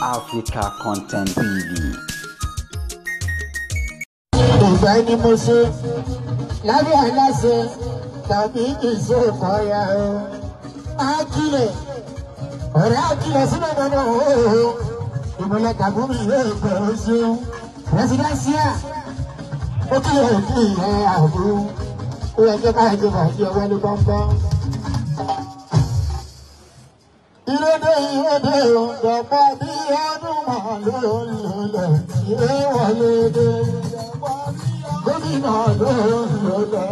Africa Content TV. Ìgbà ni mo ṣe lábẹ́ aláṣẹ tàbí ìṣòkòyà o. Akílẹ̀ ọ̀rẹ́ akílẹ̀ sílẹ̀ mọ́nà o. Ìmọ̀lẹ̀ tàbí mi yóò gbọ́ ṣe. Pírẹsidẹ́nsíà ó kílẹ̀ kí ẹ àbú. Ó yẹ kí káyọ̀ bàjẹ́ ọwọ́ ní pọ́npọ́n. Ìrédé ìrédé òǹdọ̀pọ̀ bí ọdún mọ̀ ló ń lò lẹ̀ ìréwọlé dé. Gómìnà ló ń lò lẹ̀.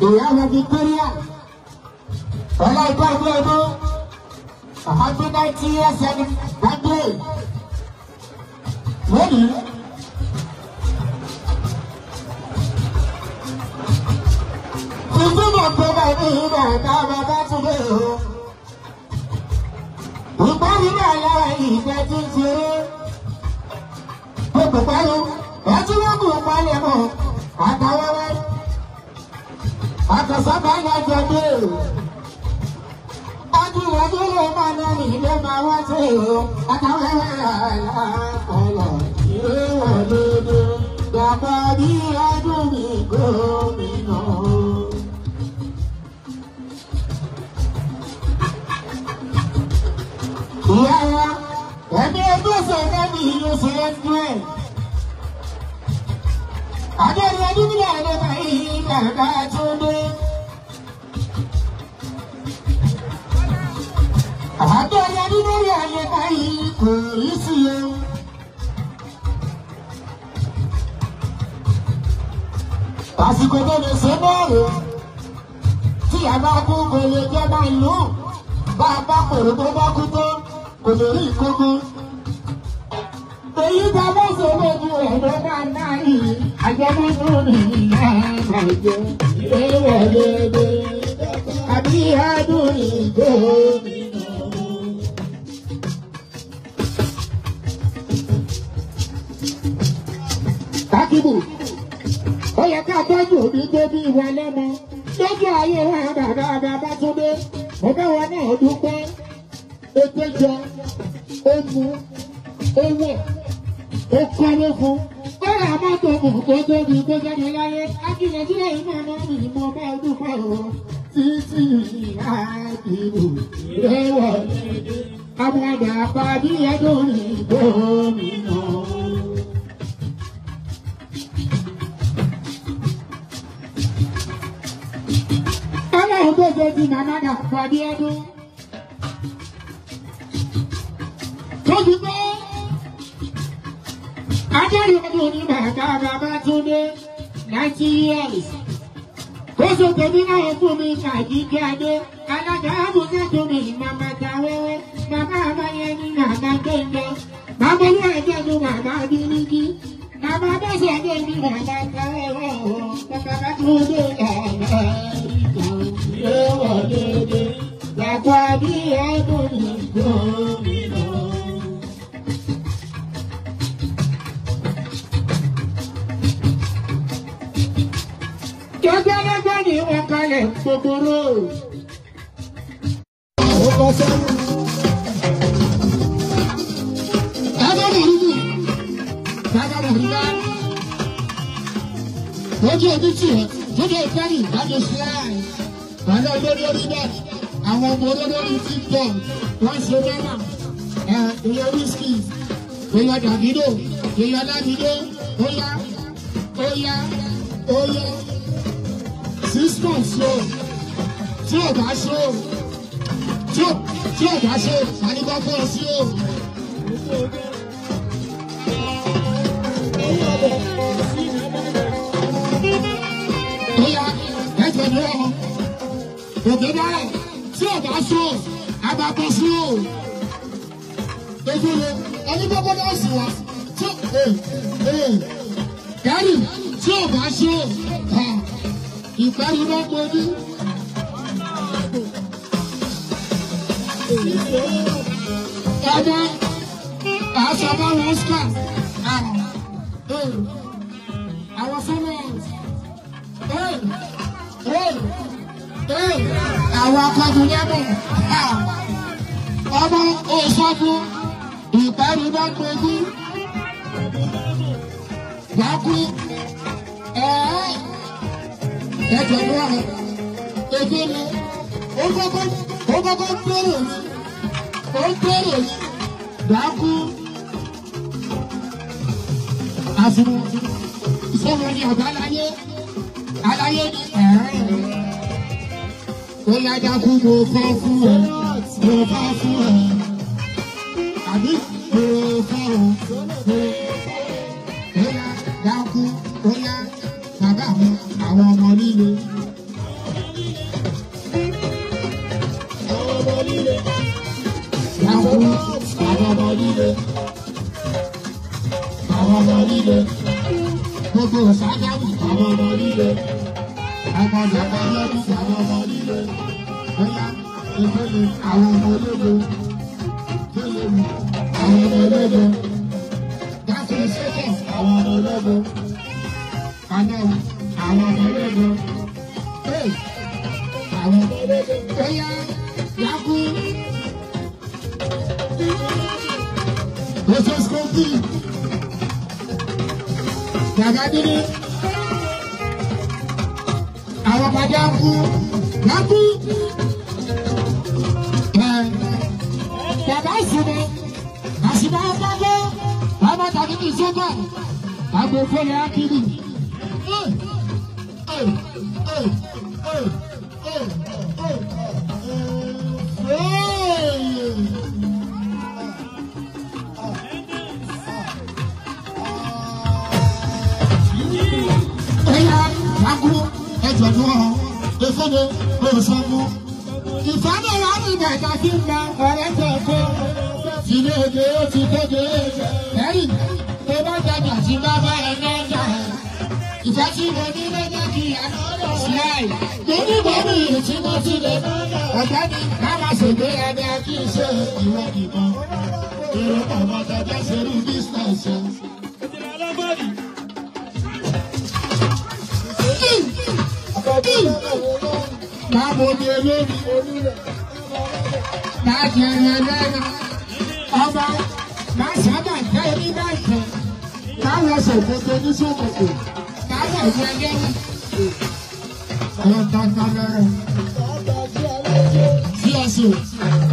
Ìyá Victoria, ọlá ìgbà ọdún ọdún, happy 90 years and birthday. Lónìí, 15 October ní ìgbà bàbá bàbá tún dé o. Ìgbà Àdáni náà lára ìgbà tí ń ṣeré. Gbogbo pẹ̀lú ẹtí wọ́n kò palẹ̀ mọ́ àtàwẹ́wẹ́. Àtàsábà lájọ dé. Ọdún ọdún ló máa ná ní ilé máa wá sí o. Àtàwẹ́wẹ́ àlàkọ̀lọ̀ ìrẹ́wọ̀n lóde. Dàgbà bí ọdún mi gómìnà. Ìyá wa, ẹni ọdún sọ̀rọ̀ ní ìlú Sèlẹ́ńdúẹ̀. Adéyẹ ọdún nílẹ̀ ẹ̀rọ yìí bàbá Túndé. Adéyẹ ọdún nílẹ̀ ẹ̀rọ yìí kò rí sí o. Àsìkò tó lè ṣe bẹ́ẹ̀rẹ̀ tí a bá kú kò lè jẹ́ máa lù ú. Bá a bá pèrò tó bá kú tó kò lè rí ìkókó. Èyí tá a bá ṣe lójú ẹ̀rọ máa ná yìí, àjẹmọ́nú ni ìyá àjẹ. Ìrẹ́wọ̀ lédè, àbí adùn ìgò nínú. Kákìbù, ó yẹ ká tọ́jú òbí tó bí wa lọ́mọ. Lójú ayé wa bàbá Babátúndé, mo bá wa náà dúpẹ́. Ó péjọ, ó mu, ó wọ̀, ó kọ́lé fún. Ó ra mọ́tò mọ̀ tó tóbi tó jáde láyé. Akílẹ̀ sílẹ̀ yìí máa mọ́ mi mo bá dúpẹ́ o. Títí àdìbò ìrẹ́wọ̀ àmọ́dà pàdé ẹ̀dùn ìgbòmìnà. Ọlọ́run tó ṣe ti màmá dà pàdé ẹ̀dùn. Tó ti pé Adéyẹ ọdún ní bàbá Babátúndé 90 years. Ó ṣe tèmi náà fún mi Àjíkẹ́ Adé. Alága Àbújá tó mi màmá ta wẹ́wẹ́. Màmá Abáyé ní màmá Gbẹ̀ngẹ̀. Màmá Olú ẹ̀jẹ̀ ní màmá Bíríkì. Màmá Bẹ́sẹ̀ dé ní màmá ta wẹ́wẹ́ o. Bàbá Babátúndé ọ̀nà ìwọ̀ dédé. Yàtọ̀ àbí ẹ̀dùn ní gómìnà. Jọjọ́lọ́jọ́ ni wọ́n kalẹ̀ gbogbooro. Ó bọ́ sẹ́yìn. Bàbá Mọ̀rúbù, bàbá Mọ̀rúbá. Lójú omi tì ẹ́, lójú ìfẹ́rì ìbájú síláì. Bàbá olórí orí bẹ́ẹ̀, àwọn ọmọ olórí TikTok, wọ́n ṣe mẹ́mà. Ìyẹn wíṣkì, ìyẹn Dàgídò, ìyẹn Lámídó, ó yá, ó yá, ó yá. 6 months o, tí ò bá ṣe o, tí ò bá ṣe o, àníkọ́ fún ọ sí o. Ó yá, ẹ̀jẹ̀ ni ó, òkè dára, tí ò bá ṣe o, àbàbọ̀ sí o. Ejúle, ẹni gbogbo náà sì wá, tí ò dárì, tí ò bá ṣe o, ìparí ló ń bojú. Ọmọ aṣọ báwọn Oscar àwọn sọ́nà àwọn akọ́gun lẹ́mọ̀ ọmọ òṣọ́fún ìparí ló ń bojú. Gbákú ẹ̀jẹ̀ ní ọ̀rẹ́ èdè ni ó kọ́kọ́ bẹ̀rẹ̀ ní ó bẹ̀rẹ̀ ní dákú àsùnwọ̀n ìṣòro ní ọ̀gá aláyé aláyé ní ẹ̀rẹ́ ó yá dákú mo fọ́ fún ẹ mo fọ́ fún ẹ àbí mo fọ́ ọ mo ó yá dákú ó yá bàbá mi àwọn ọmọ líle. Àwọn ọmọ líle. Dákú àwọn ọmọ líle. Àwọn ọmọ líle. Gbogbo ṣágámù àwọn ọmọ líle. Ọmọ bàbá lọ́dún àwọn ọmọ líle. Bóyá ìfẹ́lẹ̀ àwọn ọmọ ológo. Oṣù Skopi. Bàbá dídí. Àwọn ọmọdé ń kú. Wọ́n kú. Bàbá ìsinmi. Àṣìbá ọgbọ́gbọ́. Ọmọ tàbí kì í sókè. Àgbòfóyè Akíní. Ẹ̀yà àgùrù ẹ̀jọ̀dún ọ̀hún efóde òṣogbo. Ìfọ́nà wà ní bàtà tí ń gba ọ̀rẹ́ tẹ̀kọ́. Tìlé òde ó ti kéde ẹ̀rì tó bá dàgbà sí bàbá ẹ̀ náà dà. Ìfẹ́ tí mo ní ló jẹ́ kí àná láì. Mo ní bọ́ọ̀lù tí mo ti lè ọ̀gbẹ́ni ká máa ṣègbè ẹni kí n ṣe ìwọ nìkan. Èrò ọmọ tẹ̀lé ṣerú bísíǹsì. Máa mo ní olórí, máa jẹ ẹran ẹlẹ́ran, ọba máa sábà jẹ́ orí báyìí, máa wọ ṣòkòtò ní ṣòkòtò, máa wọ̀ ní ẹlẹ́rìn. Ọ̀tọ̀ọ̀tọ̀ lọ́rọ̀. Sí ọ̀sùn.